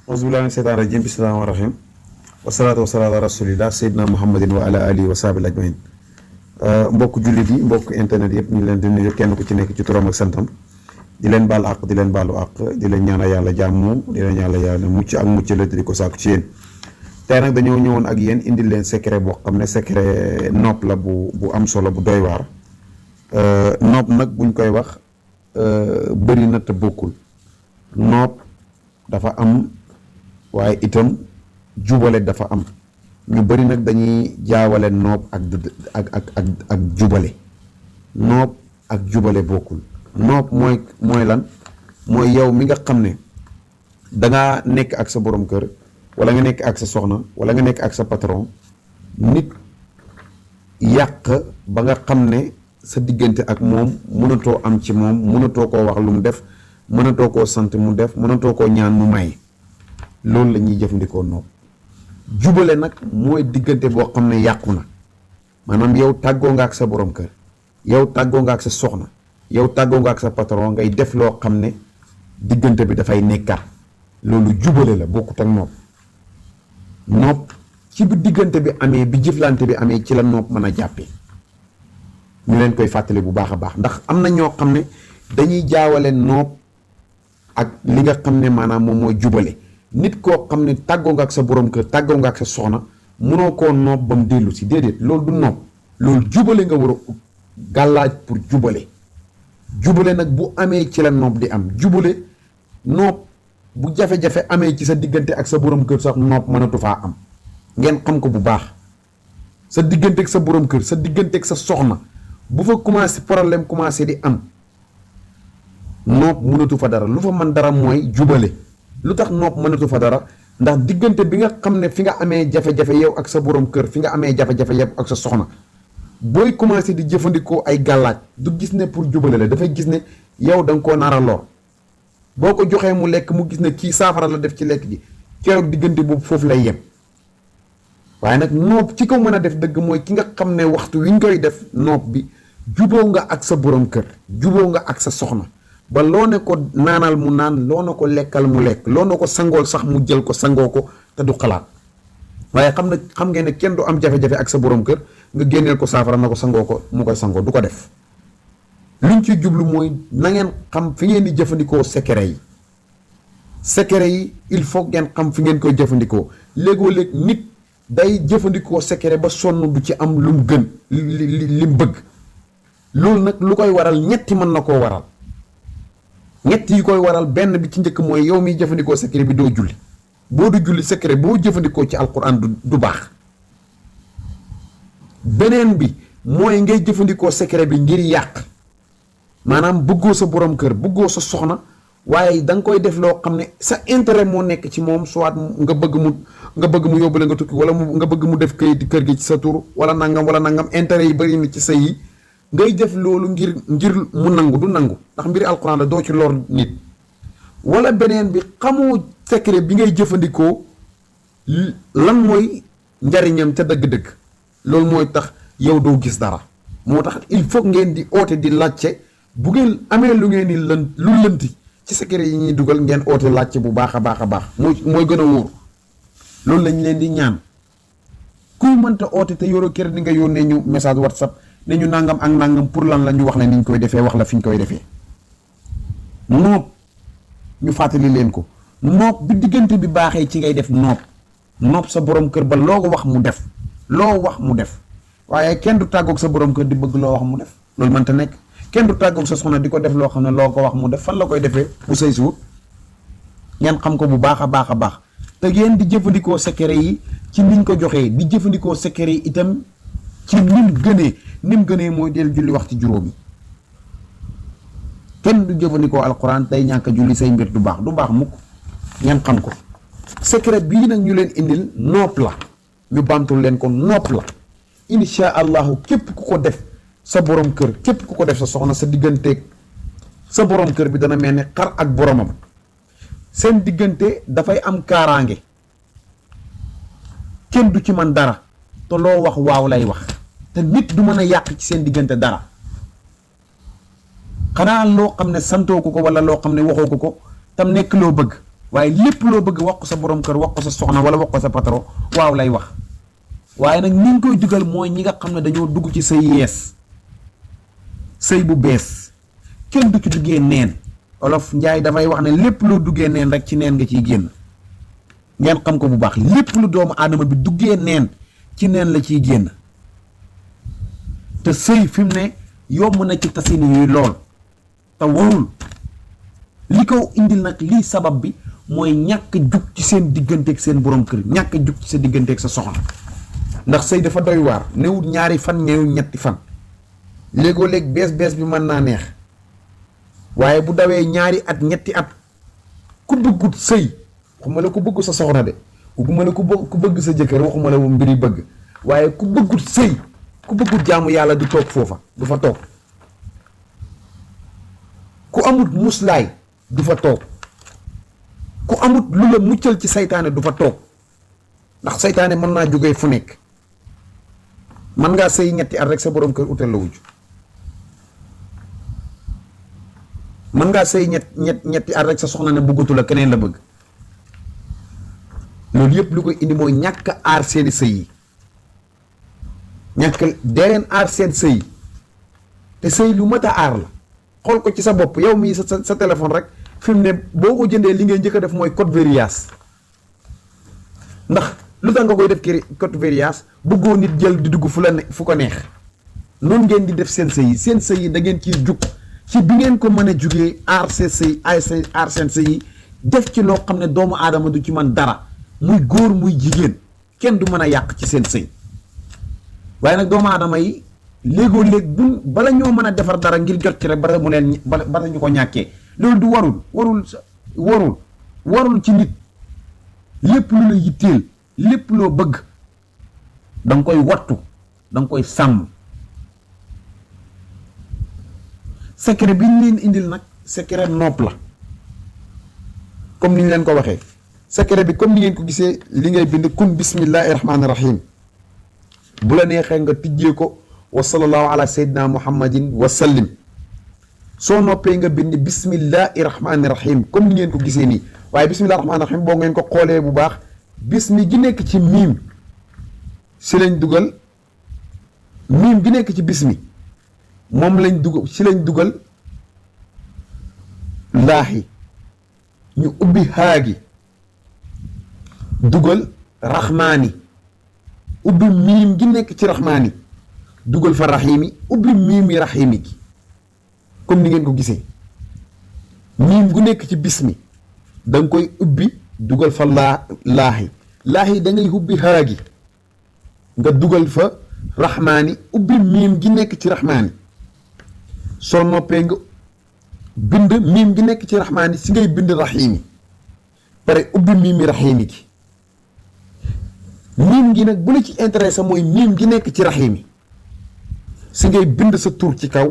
auzubillahi mina sheytaani rajim bismillahi rahmaani rahim wasalaatu wasalaamu ala rasulillah seydina muhammadin wa ala alihi wa sahbihi ajmain mbokk jullit yi mbokk internet yëpp ñu leen di nuyu kenn ku ci nekk ci turam ak santam di leen baal àq di leen baalu àq di leen ñaanal yàlla jàmm di leen ñaanal yàlla mucc ak mucc la di ko sàkku ci yéen tey nag dañoo ñëwoon ak yéen indil leen secret boo xam ne secret nopp la bu am solo bu doy waar nopp nag buñ koy wax bëri na te bokkul nopp dafa am waaye itam jubale dafa am ñu bëri nag dañuy jaawale noob ak jubale noob ak jubale bokkul noob mooy lan mooy yow mi nga xam ne dangaa nekk ak sa borom kër wala nga nekk ak sa soxna wala nga nekk ak sa patron nit yàq ba nga xam ne sa diggante ak moom mënatoo am ci moom mënatoo koo wax lu mu def mënatoo koo sant mu def mënatoo koo ñaan mu may loolu la ñuy jëfandikoo noob jubale nag mooy diggante boo xam ne yàqu na maanaam yow tàggoo nga ak sa borom kër yow tàggoo nga ak sa soxna yow tàggoo nga ak sa patron ngay def loo xam ne diggante bi dafay nekkaat loolu jubale la bokkut ak noob noob ci bi diggante bi amee bi jëflante bi amee ci la noob mën a jàppee ñu leen koy fàttali bu baax a baax ndax am na ñoo xam ne dañuy jaawale noob ak li nga xam ne maanaam moom mooy jubale nit koo xam ne tàggoo nga ak sa borom kër tàggoo nga ak sa soxna mënoo koo noob ba mu dellu si déedéet loolu du noob loolu jubale nga war a ut gàllaaj pour jubale nag bu amee ci la noob di am jubale noob bu jafe-jafe amee ci sa diggante ak sa borom kër sax noob mënatu faa am ngeen xam ko bu baax sa diggante ak sa borom kër sa diggante ak sa soxna bu fa commencé problème commencé di am noob mënatu fa dara lu fa mën dara mooy jubale lu tax noob mënatu fa dara ndax diggante bi nga xam ne fi nga amee jafe-jafe yow ak sa borom kër fi nga amee jafe-jafe yow ak sa soxna booy commencé di jëfandikoo ay gàllaaj du gis ne pour jubale la dafay gis ne yow da nga koo nar a lor boo ko joxee mu lekk mu gis ne kii saafara la def ci lekk gi keroog diggante boobu foofu lay yem waaye nag noob ci ko mën a def dëgg mooy ki nga xam ne waxtu wi ñu koy def noob bi juboo nga ak sa borom kër juboo nga ak sa soxna ba loo ne ko naanal mu naan loo ne ko lekkal mu lekk loo ne ko sangool sax mu jël ko sangoo ko te du xalaat waaye xam ngeen ne kenn du am jafe-jafe ak sa borom kër nga génneel ko saafara na ko sangoo ko mu koy sangoo du ko def luñ ci jublu mooy na ngeen xam fi ngeen di jëfandikoo secret yi il faut ngeen xam fi ngeen koy jëfandikoo léegoo-léeg nit day jëfandikoo secret ba sonn du ci am lu mu gën li mu bëgg loolu nag lu koy waral ñetti mën na koo waral ñett yi koy waral benn bi ci njëkk mooy yow miy jëfandikoo secret bi doo julli boo du julli secret boo jëfandikoo ci alquran du baax beneen bi mooy ngay jëfandikoo secret bi ngir yàq maanaam bëggoo sa borom kër bëggoo sa soxna waaye da nga koy def loo xam ne sa intérêt moo nekk ci moom soit nga bëgg mu yóbbu la nga tukki wala nga bëgg mu def kayit kër gi ci sa tur wala nangam intérêt yi bëri na ci sëy yi ngay def loolu ngir mu nangu du nangu ndax mbiri alquran la doo ci lor nit wala beneen bi xamoo secret bi ngay jëfandikoo lan mooy njariñam ca dëgg-dëgg loolu mooy tax yow doo gis dara moo tax il faut ngeen di oote di laajte bu ngeen amee lu ngeen di lu lënti ci secret yi ñuy dugal ngeen oote laajte bu baax a baax a baax mooy gën a wóor loolu lañ leen di ñaan kuy mënta oote te yoroo kër di nga yónnee ñu message WhatsApp ne ñu nangam ak nangam pour lan la ñu wax ne ni ñu koy defee wax la fi ñu koy defee noob ñu fàttali leen ko noob bi diggante bi baaxee ci ngay def noob sa borom kër ba loo wax mu def loo wax mu def waaye kenn du tàggoog sa borom kër di bëgg loo wax mu def loolu mënta nekk kenn du tàggoog sa soxna di ko def loo xam ne loo ko wax mu def fan la koy defee bu say suur ngeen xam ko bu baax a baax a baax te ngeen di jëfandikoo secret yi ci niñ ko joxee di jëfandikoo secret yi itam ci nim gënee mooy del julli waxtu juróomi kenn du jëfandikoo alquran tey ñàkk julli say mbir du baax mukk ngeen xam ko secret bii nag ñu leen indil nopp la ñu bantul leen ko nopp la insha allahu képp ku ko def sa borom kër képp ku ko def sa soxna sa digganteeg sa borom kër bi dana mel ne xar ak boromam seen diggante dafay am kaaraange kenn du ci man dara te loo wax waaw lay wax te nit du mën a yàq ci seen diggante dara xanaa loo xam ne santoo ko wala loo xam ne waxoo ko tam nekk loo bëgg waaye lépp loo bëgg wax ko sa borom kër wax ko sa soxna wala wax ko sa patron waaw lay wax. waaye nag ni ñu koy dugal mooy ñi nga xam ne dañoo dugg ci sëy yees sëy bu bees kenn du ci duggee neen. olof njaay dafay wax ne lépp loo duggee neen rek ci neen nga ciy génn ngeen xam ko bu baax lépp lu doomu aadama bi duggee neen ci neen la ciy génn te sëy fi mu ne yomb na ci tasini yi lool te warul. li ko indil nag lii sabab bi mooy ñàkk jug ci seen digganteeg seen borom kër ñàkk jug ci sa digganteeg sa soxna ndax sëy dafa doy waar newut ñaari fan newut ñetti fan léegoo léeg bees bi mën naa neex waaye bu dawee ñaari at ñetti at ku bëggut sëy waxuma la ku bëgg sa soxna de waxuma la ku bëgg sa jëkkër waxuma la moom mbiri bëgg waaye ku bëggut sëy ku bëggut jaamu yàlla du toog foofa du fa toog ku amut muslaay du fa toog ku amut lu la muccal ci saytaane du fa toog ndax saytaane mën naa jógee fu nekk mën ngaa sëy ñetti at rek sa borom kër utal la wujj mën ngaa sëy ñetti at rek sa soxna ne bëggatu la keneen la bëgg. loolu yëpp lu koy indi mooy ñàkk aar seeni sëy yi ñàkk dee leen aar seen sëy te sëy lu mat a aar la. xool ko ci sa bopp yow mii sa téléphone rek fi mu ne boo ko jëndee li ngay njëkk a def mooy code verrouillage ndax lu tax nga koy def kii code verrouillage bëggoo nit jël di dugg fu ko neex noonu ngeen di def seen sëy yi da ngeen ciy jug ci bi ngeen ko mën a jugee aar seen sëy aar seen sëy yi def ci loo xam ne doomu aadama du ci man dara muy góor muy jigéen kenn du mën a yàq ci seen sëy waaye nag doomu aadama yi léegoo léeg bu bala ñoo mën a defar dara ngir jot ci rek bala ñu ko ñàkkee loolu du warul ci nit lépp lu la yitteel lépp loo bëgg da nga koy wattu da nga koy sàmm. secret bi ñu leen indil nag secret nopp la comme ni ñu leen ko waxee secret bi comme ni ngeen ko gisee li ngay bind kun bismillahi rahmaani rahim bu la neexee nga tijjee ko wa sallallahu ala sayyidina muhammadin wa sallim soo noppee nga bind bismillahi rahmaani rahim comme ni ngeen ko gisee nii waaye bismillahi rahmaani rahim boo ngeen ko xoolee bu baax bismi gi nekk ci miim si lañ dugal miim gi nekk ci bismi moom lañ dugal si lañ dugal laaxi ñu ubbi haagi dugal raxmaani ubbi miim gi nekk ci raxmaani dugal fa raxiimi ubbi miim yi raxiimi gi comme ni ngeen ko gisee miim gu nekk ci bismi da nga koy ubbi dugal fa laaxi da ngay ubbi haagi nga dugal fa raxmaani ubbi miim gi nekk ci raxmaani soo noppee nga bind miim gi nekk ci raxmaani si ngay bind raxiimi pare ubbi miimi raxiimi gi miim gi nag bu la ci intéressé mooy miim gi nekk ci raxiimi si ngay bind sa tur ci kaw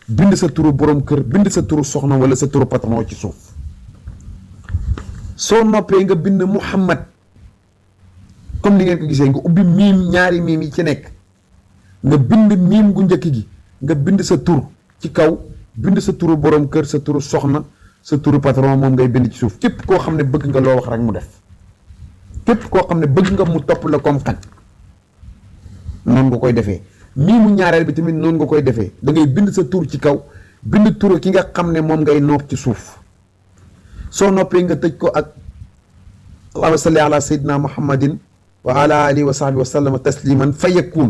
bind sa turu borom kër bind sa turu soxna wala sa turu patron ci suuf soo noppee nga bind muhammad comme ni ngeen ko gisee nga ubbi miim ñaari miim yi ci nekk nga bind miim gu njëkk gi nga bind sa tur ci kaw bind sa turu borom kër sa turu soxna sa turu patron moom ngay bind ci suuf képp koo xam ne bëgg nga loo wax rek mu def képp koo xam ne bëgg nga mu topp la comme xaj noonu nga koy defee miimu ñaareel bi tamit noonu nga koy defee da ngay bind sa tur ci kaw bind turu ki nga xam ne moom ngay nopp ci suuf soo noppee nga tëj ko ak allahumma salli ala sayyidina muhammadin wa ala alihi wa sahbihi wa sallama tasliman fa yakun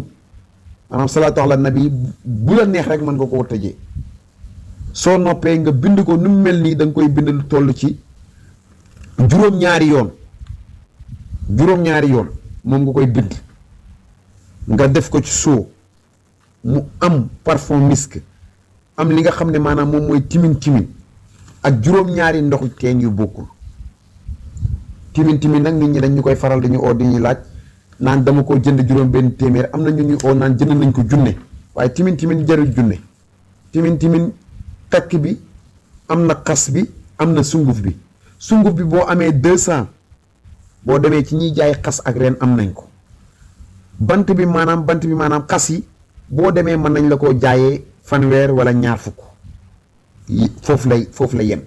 maanaam salaatu ala nabi bu la neex rek mën nga koo tëjee soo noppee nga bind ko nu mu mel nii da nga koy bind lu toll ci juróom-ñaari yoon moom nga koy bind nga def ko ci soo mu am parfum misk am li nga xam ne maanaam moom mooy timin ak juróom-ñaari ndoxu teen yu bokkul timin nag nit ñi dañ ñu koy faral dañu oo di ñuy laaj naan dama ko jënd juróom benn téeméer am na ñu ñuy oo naan jënd nañ ko junne waaye timin jarul junne timin takk bi am na xas bi am na sunguf bi boo amee 200 boo demee ci ñiy jaay xas ak ren am nañ ko bant bi maanaam xas yi boo demee mën nañ la koo jaayee fanweer wala ñaar fukk foofu la yem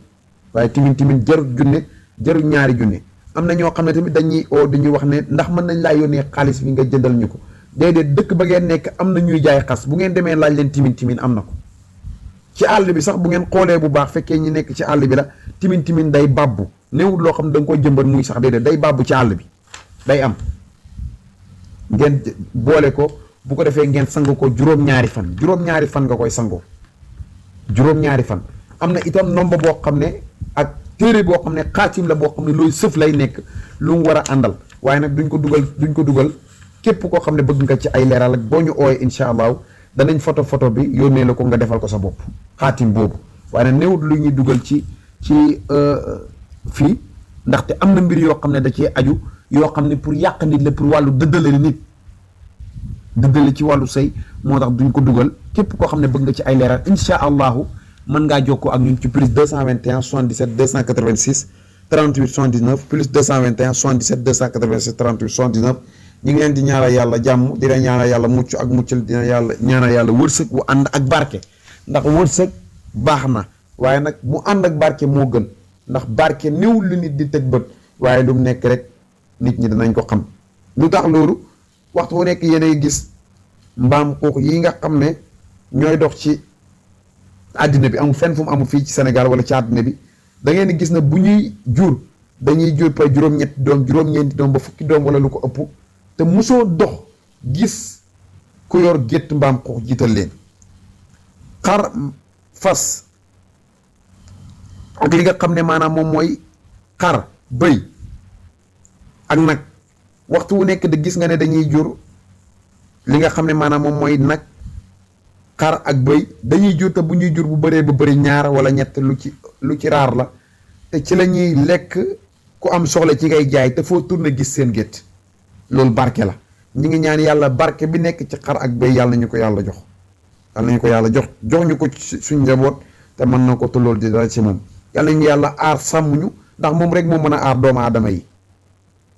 waaye timin jarut junne jarul ñaari junne. am na ñoo xam ne tamit dañuy oo dañuy wax ne ndax mën nañ laa yónnee xaalis bi nga jëndal ñu ko déedéet dëkk ba ngeen nekk am na ñuy jaay xas bu ngeen demee laaj leen timin am na ko ci àll bi sax bu ngeen xoolee bu baax fekkee ñi nekk ci àll bi la timin day bàbbu néewul loo xam ne da nga koy jëmbat muy sax déedéet day bàbbu ci àll bi day am ngeen boole ko bu ko defee ngeen sang ko juróom-ñaari fan nga koy sangoo juróom-ñaari fan. am na itam nomba boo xam ne ak téere boo xam ne xaatim la boo xam ne looy sëf lay nekk lu mu war a àndal waaye nag duñ ko dugal képp koo xam ne bëgg nga ci ay leeral ak boo ñu ooyee incha allah danañ photo bi yónnee la ko nga defal ko sa bopp xaatim boobu waaye nag néewut lu ñuy dugal ci fii ndaxte am na mbir yoo xam ne da cee aju yoo xam ne pour yàq nit la pour wàllu dëddale nit dëddale ci wàllu sëy moo tax duñ ko dugal képp koo xam ne bëgg nga ci ay leeral incha allahu mën ngaa jokkoo ak ñun ci plus 221 77 286 38 79 plus 221 77 286 38 79 ñu ngi leen di ñaanal yàlla jàmm dina ñaanal yàlla mucc ak muccal dina yàlla ñaanal yàlla wërsëg bu ànd ak barke ndax wërsëg baax na waaye nag mu ànd ak barke moo gën ndax barke néew lu nit di teg bët waaye lu mu nekk rek nit ñi danañ ko xam lu tax loolu waxtu bu nekk yéenay gis mbaam xuux yi nga xam ne ñooy dox ci àddina bi amul fenn fu mu amul fii ci Sénégal wala ci àddina bi da ngeen di gis na bu ñuy jur dañuy jur pay juróom-ñetti doom juróom-ñeenti doom ba fukki doom wala lu ko ëpp te mosoo dox gis ku yor gétt mbaam xuux jiital leen xar fas ak li nga xam ne maanaam moom mooy xar bëy ak nag waxtu wu nekk de gis nga ne dañuy jur li nga xam ne maanaam moom mooy nag xar ak bëy dañuy jur te bu ñuy jur bu bëree ba bëri ñaar wala ñett lu ci raar la te ci la ñuy lekk ku am soxla ci ngay jaay te foo tourné gis seen gétt loolu barke la ñu ngi ñaan yàlla barke bi nekk ci xar ak bëy yàlla nañu ko yàlla jox yàlla nañu ko yàlla jox ñu ko suñ njaboot te mën na ko te loolu di dara ci moom yàlla nañu yàlla aar sàmm ñu ndax moom rek moo mën a aar doomu aadama yi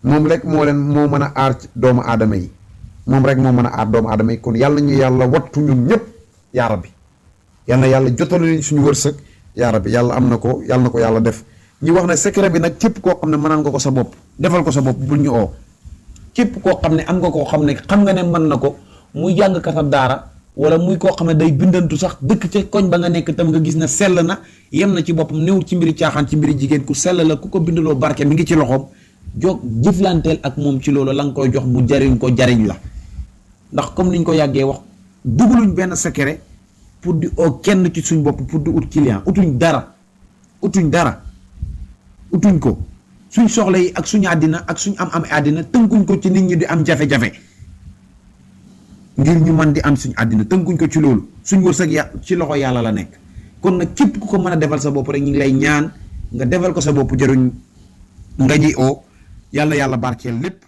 moom rek moo mën a aar doomu aadama yi moom rek moo mën a aar doomu aadama yi kon yàlla ñu yàlla wattu ñun ñëpp yaa rabbi yal na yàlla jotal nañ suñu wërsëg yaa rabbi yàlla am na ko yàlla def ñu wax ne secret bi nag képp koo xam ne mënaan nga ko sa bopp defal ko sa bopp bul ñu oo képp koo xam ne am nga koo xam ne xam nga ne mën na ko muy jàng katab daara wala muy koo xam ne day bindantu sax dëkk ca koñ ba nga nekk tam nga gis ne sell na yem na ci boppam néewul ci mbiri caaxaan ci mbiri jigéen ku sell la ku ko bindaloo barke mi ngi ci loxoom jóg jëflanteel ak moom ci loolu la nga koy jox bu jariñ ko jariñ la ndax comme niñ ko yàggee wax dugaluñ benn secret pour di oo kenn ci suñ bopp pour di ut client utuñ dara utuñ ko suñ soxla yi ak suñu àddina ak suñ am àddina tënkuñ ko ci nit ñi di am jafe-jafe ngir ñu mën di am suñ àddina tënkuñ ko ci loolu suñ wërsëg ci loxo yàlla la nekk kon nag képp ku ko mën a defal sa bopp rek ñu ngi lay ñaan nga defal ko sa bopp jaruñ nga ji oo yàlla barkeel lépp